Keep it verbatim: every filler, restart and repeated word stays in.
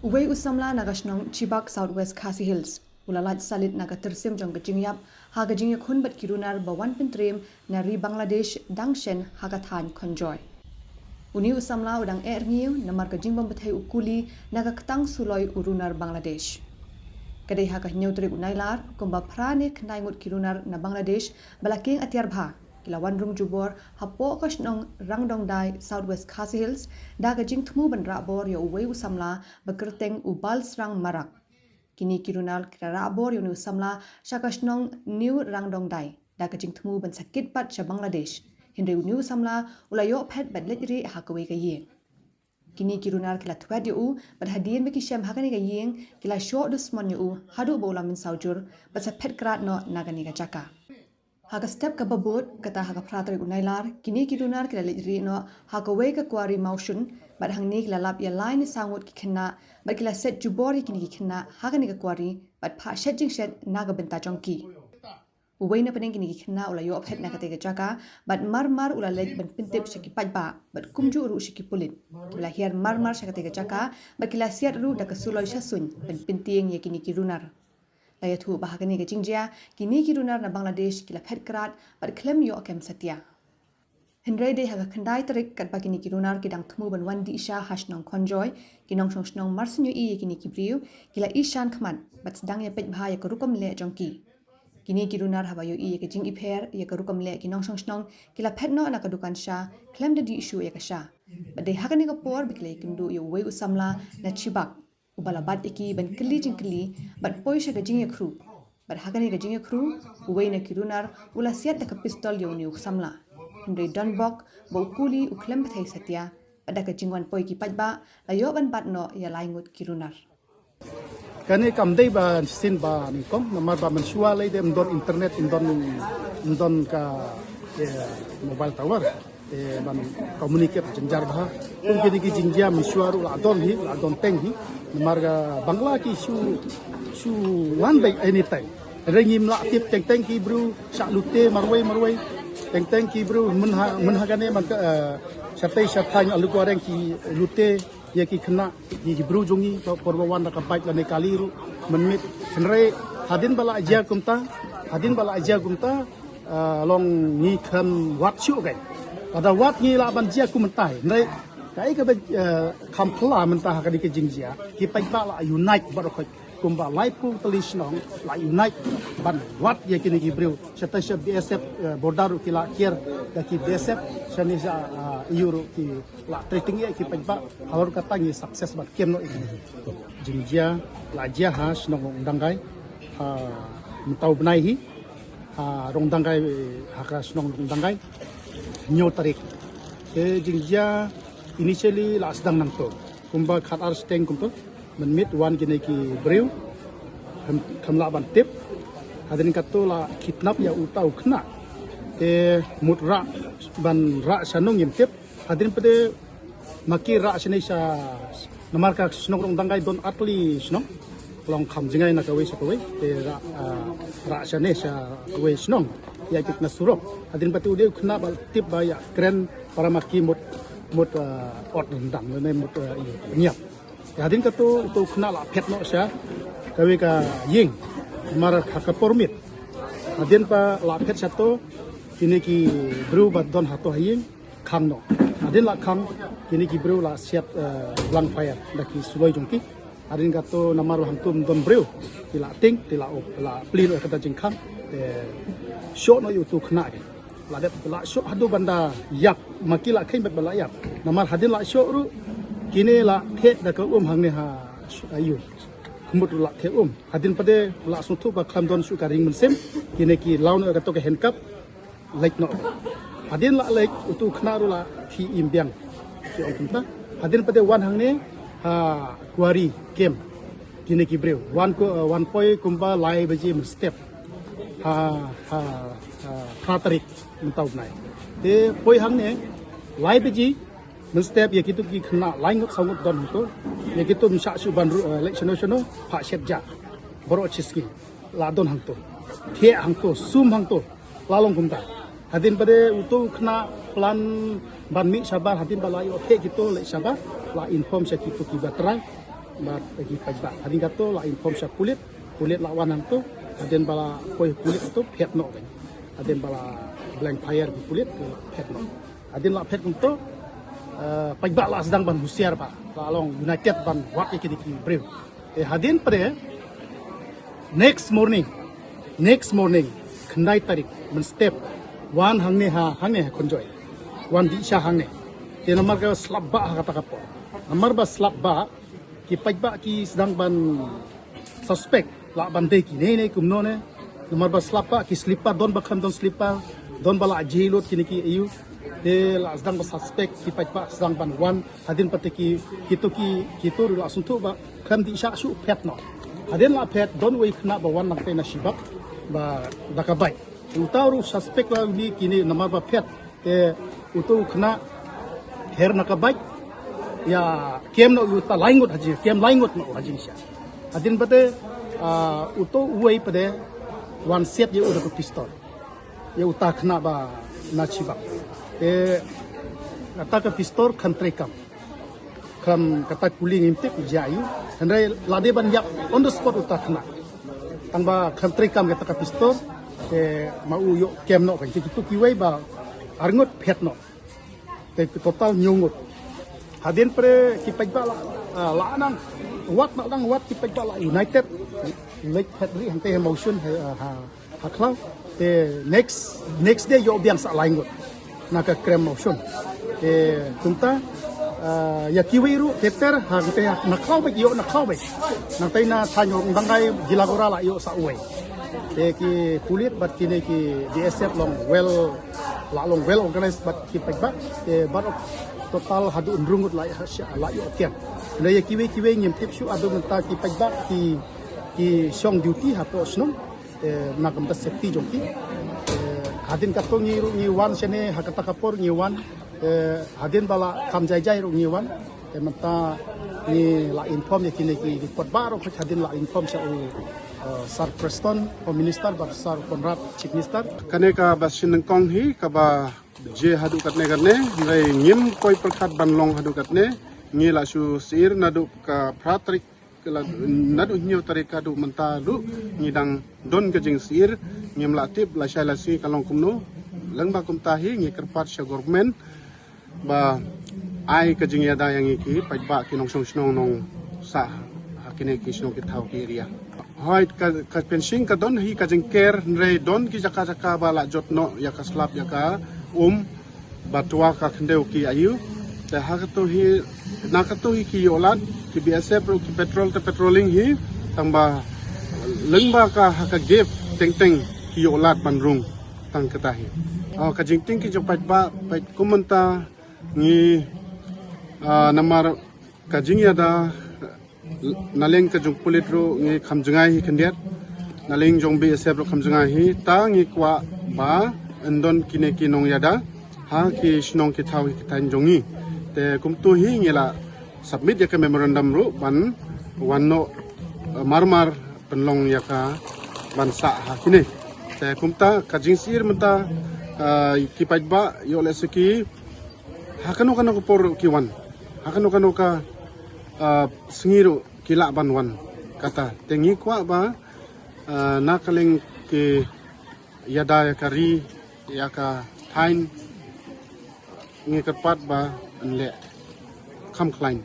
Uwei u samla na ka shnong Chibak, South West Khasi Hills, u la lait salit na ka tyrsim jong ka jingïap ha ka jingïakhun bad ki runar ba wan pyntriem na ri Bangladesh dang shen ha ka thaiñ Khonjoy. Une u samla u dang eh rngiew namar ka jingbym bthei u kuli na ka ktang suloi u runar Bangladesh. Ka dei ha ka hynñiew tarik u Nailar, kumba phra ne khyndai ngut ki runar na Bangladesh ba la kieng atiar bha, ki la wan rung jubor hapoh ka shnong Rangdongdai, South West Khasi Hills, da ka jingthmu ban rah bor ïa uwei u samla ba kyrteng u Balsrang Marak. Kine ki runar ki la rah bor ïa une u samla sha ka shnong New Rangdongdai da ka jingthmu ban sa kit pat sha Bangladesh. Hynrei une u samla u la ïoh phet bad leit rieh ha kawei ka ïing. Kine ki runar ki la thwet ïa u, bad hadien ba ki shem ha kane ka ïing, ki la shoh dusmon ïa u haduh ba u la mynsaw jur bad sa phet krad noh na kane ka jaka. Ha ka step kaba bud, kata ha ka phra tarik u Nailar, kine ki runar ki la leit rieh noh ha kawei ka kwari mawshun, bad hangne ki la lap ïa lai ne saw ngut ki khynnah, bad ki la set jubor ïa kine ki khynnah ha kane ka kwari, bad phah shet jingshet na ka bynta jong ki. Uwei na pdeng kine ki khynnah u la ïoh phet na katei ka jaka, bad mar mar u la leit ban pyntip sha ki paidbah bad kumjuh ruh sha ki pulit. Ki la hiar mar mar sha katei ka jaka, bad ki la siat ruh da ka suloi sha suiñ ban pyntieng ïa kine ki runar. La ïathuh ba ha kane ka jingjia, kine ki runar na Bangladesh ki la phet krad bad khlem ïoh kem satia. Hynrei dei ha ka khyndai tarik, katba kine ki runar ki dang thmu ban wan dih sha ha shnong Khonjoy, ki nongshong shnong mar shu ïohi ïa kine ki briew, ki la i shan khmat bad sdang ïa peit bha ïa ka rukom leh jong ki. Kine ki runar haba ïohi ïa ka jingipher ïa ka rukom leh ki nongshong shnong, ki la phet noh na ka dukan sha khlem da dih shuh ïa ka sha. Bad dei ha kane ka por ba ki la ïakynduh ïa uwei u samla na Chibak, uba la bat ïa ki ban kylli jingkylli bad poi sha ka jingïakhruh. Bad ha kane ka jingïakhruh, uwei na ki runar u la siat da ka pistol ïa une u samla. Hynrei donbok ba u kuli u khlem bthei satia, bad da ka jingwan poi ki paidbah, la ïoh ban bat noh ïa lai ngut ki runar. Kane kam dei ba shisien ba nyngkong, namar ba mynshuwa lei de ym don internet, ym don, ym don ka, eh, mobile tower, eh, ban communicate jynjar bha. Kum kine ki jingjia mynshuwa ruh la don hi, la don teng hi. Namar ka Bangla ki shu, shu wan beit anytime. Hynrei ngim lah tip, teng teng ki briew shah lute marwei marwei. Teng teng ki briew mynha, mynha kane man ka, eh, shatei shathaiñ Alukuareng ki lute ïa ki khynnah, ïa ki briew jong ngi, por ba wan da ka bike lane kali ruh mynmiet. Hynrei hadien ba la jia kumta, hadien ba la jia kumta, ah, long ngi khlem wad shuh kein. Lada wad ngi lah ban jia kumta hi. Hynrei kaei kaba, eh, kham phylla mynta ha kane ka jingjia, ki paidbah la unite baroh khoit. Kumba laiphew tylli shnong la unite ban wad ïa kine ki briew. Shatei sha B S F, eh, border ruh ki la kiar da ki B S F, shane sha, ah, E U ruh ki la trei tyngeh ïa ki paidbah, halor kata ngi success ban kem noh ïa kine ki. Jingjia la jia ha shnong Rongdangai ha mynta u bnai hi, ha Rongdangai, ha ka shnong Rongdangai, hynñiew tarik. Te jingjia initially la sdang nangto, kumba khatar shiteng kumto. Mynmiet wan kine ki briew, khlem, khlem lah ban tip. Hadien kato la kidnap ïa uta u khynnah. Te mut rah, ban rah shano ngim tip. Hadien pat de ma ki rah shane sha, namar ka shnong Rongdangai don artylli shnong. Long kham jngai na kawei sha kawei. Te rah, ah, rah shane sha kawei shnong. Ïa kit na surok. Hadien pat de u dei u khynnah ba tip ba ïa kren para ma ki mut, mut, ah, ot ryndang ne mut, ah, ïa, ngiap. Hadien kato, uto u khynnah la phet noh sha kawei ka ïing. Namar ha ka por miet. Hadien ba la phet shato, kine ki briew ba don hato ha ïing, khang noh. Hadien la khang, kine ki briew la siat, eh, blank fire da ki suloi jong ki. Hadien kato namar ba hangto ym don briew, ki la tieng, ki la, la plie noh ïa kata jingkhang, eh, shoh noh ïa uto u khynnah ki. La dep la shoh haduh ban da ïap, ma ki la kheiñ bad ba la ïap. Namar hadien la shoh ruh, kine la theh da ka um hangne ha, ha ïew. Ka mut ruh la theh um. Hadien pat de la sngewthuh ba khlem don shuh ka ring mynsiem, kine ki law noh ïa kato ka handcuff, leit noh. Hadien la leit, uto u khynnah ruh la thiah im biang. Ki ong kumta. Hadien pat de wan hangne ha kwari kem. Kine ki briew. Wan ko, eh, wan poi kumba lai baje mynstep. Ha, ha, ha, phra tarik mynta u bnai. Te poi hangne lai baje mynstep, ïa kito ki khynnah lai ngut saw ngut don hangto. Ïa kito ym shah shuh ban ruh, eh, leit shano shano, phah shet ja. Baroh shi sngi la don hangto. Theh hangto, sum hangto. La long kumta. Hadien pat de uto u khynnah plan ban mih shabar, hadien ba la ïoh theh kito leit shabar, la inform sha kito kiba trai. Bad ki paidbah hadien kato la inform sha pulit, pulit la wan hangto, hadien ba la poi pulit to phet noh kan. Hadien ba la blank fire ki pulit la phet noh. Hadien la phet hangto, eh, paidbah la sdang ban husiar ba la long united ban wad ïa kine ki briew. Eh, hadien pat de next morning, next morning, khyndai tarik mynstep, wan hangne ha, hangne ha Khonjoy. Wan dih sha hangne. Te namar ka slap ba ha kata ka por. Namar ba slap ba ki paidbah ki sdang ban suspect lah ban dei kine ne kumno ne. Namar ba slap ba ki slipper don ba khlem don slipper, don ba la jhieh lut kine ki aïu. Te la sdang ba suspect ki paidbah sdang ban wan hadien pat te ki kito ki kito ruh la sngewthuh ba khlem dih sha shu phet noh. Hadien la phet don wei khynnah ba wan nangtai na shibak ba da ka bike. Uta ruh suspect la uni kine namar ba phet. Te uto u khynnah her na ka bike ïa kem noh uta lai ngut ha jingshah, kem lai ngut noh ha jingshah. Hadien pat de, ah, uto uwei pat de wan siat ïa u da ka pistol. Ïa uta khynnah ba na shibak. Te kata ka pistol khlem treikam. Khlem kata kuli ngim tip jia aïu. Hynrei la dei ban ïap on the spot uta khynnah. Tang ba khlem treikam kata ka pistol. Te ma u ïoh kem noh kan. Te kito kiwei ba ar ngut phet noh. Te ki total hynñiew ngut. Hadien pat de ki paidbah la, ah, la nang wad, la nang wad ki paidbah la united. Leit phet ri hangtai ha Mawshun ha, ha, ha khlaw. Te next, next day ïoh biang sa lai ngut na ka krem Mawshun. Te kumta, ah, ïa kiwei ruh ter ter hangtai na khlaw beit, ïoh na khlaw beit. Nangtai na thaiñ Umdangai Jilagora la ïoh sa uwei. Te ki pulit bad kine ki B S F long well, la long well organized bad ki paidbah. Te bad total haduh hynriew ngut la, la ïoh kem. Hynrei ïa kiwei kiwei ngim tip shuh, haduh mynta ki paidbah ki, ki shong duty hapoh shnong. Te na ka bynta safety jong ki. Te hadien kato ngi ruh ngi wan shane ha kata ka por ngi wan. Te hadien ba la kham jai jai ruh ngi wan. Te mynta ngi la inform ïa kine ki, ki kot baroh, hadien la inform sha u, eh, Sir Prestone, Home Minister, bad Sir Conrad, Chief Minister. Kane kaba shnong kong hi kaba je haduh katne katne, hynrei ngim poi pyrkhat ban long haduh katne. Ngi la shu syier naduh ka phra tarik, ka la, naduh hynñiew tarik haduh mynta ruh ngi dang don ka jingsyier. Ngim la tip lashai lasngi ka long kumno. Lyngba kumta hi ngi kyrpad sha government ba ai ka jingïada ïa ngi ki paidbah ki nongshong shnong nongsah ha kine ki shnong ki thaw ki area. Hooid ka, ka pension ka don hi ka jingker, hynrei don ki jaka jaka ba la jot noh ïa ka slap ïa ka um ba twa ka khyndew ki aïu. Te ha kato hi, na kato hi ki ïoh lad, ki B S F ruh ki patrol te patrolling hi, tang ba lyngba ka ha ka gate teng teng ki ïoh lad ban rung tang kata hi. Oh, ka jingtieng ki jong paidbah, peit kum mynta ngi, ah, namar ka jingïada na liang ka jong pulit ruh ngi kham jngai hi khyndiat, na liang jong B S F ruh kham jngai hi, ta ngi kwah ba yn don kine ki nongïada ha ki shnong ki thaw ki thaiñ jong ngi. Te kumto hi ngi la submit ïa ka memorandum ruh ban wan noh, eh, mar mar pynlong ïa ka ban sah ha kine. Te kumta ka jingsyier mynta, eh, ki paidbah ïoh lehse ki ha kano kano ka por ruh ki wan, ha kano kano ka, ah, sngi ruh ki lah ban wan. Kata te ngi kwah ba, ah, na ka liang ki ïada ïa ka ri ïa ka thaiñ ngi kyrpad ba yn leh kham khlaiñ.